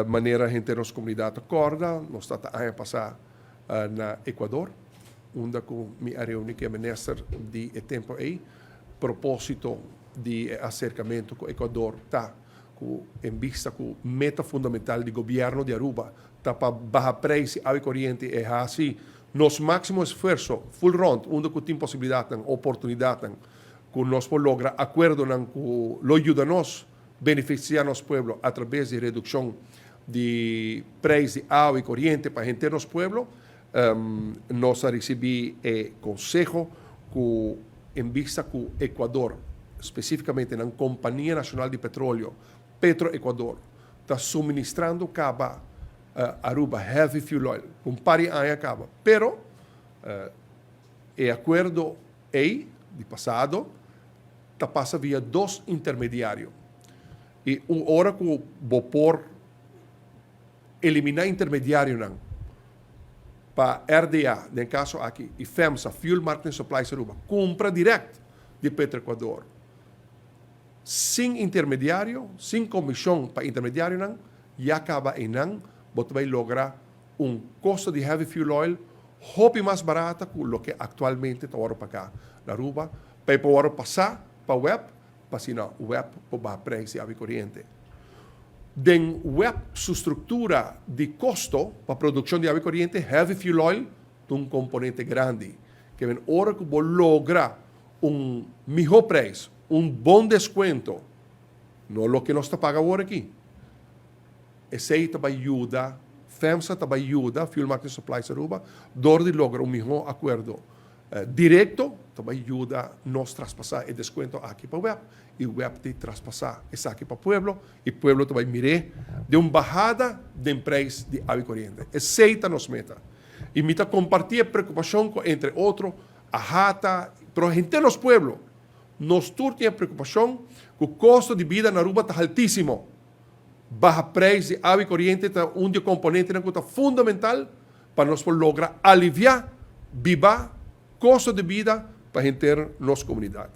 Manera henter nos comunidad ta corda, nos tata aña pasa na Ecuador, unda cu mi a reuni cu e minister di e tempo ey. Proposito di e acercamento cu Ecuador ta cu en bista cu meta fundamental di gobierno di Aruba ta pa baha prijs di awa y coriente y haci nos maximo esfuerzo full rond unda cu tin posibilidadnan, oportunidadnan cu nos por logra acuerdonan cu lo yuda nos beneficia nos pueblo a traves di reduccion di prijs di awa y coriente pa henter nos pueblo. Nos a ricibi e conseho cu en bista cu Ecuador, specificamente nan Compania Nacional di Petroleo, Petroecuador, ta suministrando caba Aruba heavy fuel oil un par di aña caba, pero e acuerdo ey di pasado ta pasa via dos intermediario y un ora cu bo por elimina intermediarionan pa RDA, den caso aki, y FEMSA, Fuel Marketing Supplies Aruba, cumpra direct di Petroecuador sin intermediario, sin comision pa intermediarionan, ya caba eynan bo ta bay logra un costo di heavy fuel oil hopi mas barata cu loke actualmente ta worde paga na Aruba, pa e por worde pasa pa web, pa asina web por baha prijs di awa y coriente. Den web su structura di costo pa produccion di awa y coriente, heavy fuel oil ta un componente grandi. Ke men ora cu bo logra un miho prijs, un bon descuento, no loke nos ta paga awor aki, esey ta bay yuda, FEMSA ta bay yuda Fuel Marketing Supplies Aruba door di logra un miho acuerdo directo, ta bay yuda nos traspasa e descuento aki pa web y web ta traspasa esaki pa pueblo y pueblo ta bay mir'é den un bahada den prijs di awa y coriente. Esey ta nos meta y mi ta comparti e preocupacion cu entre otro AHATA, pero henter nos pueblo, nos tur tin e preocupacion cu costo di bida na Aruba ta haltisimo. Baha prijs di awa y coriente ta un di e componentenan cu ta fundamental pa nos por logra alivia biba costo di bida pa henter nos comunidad.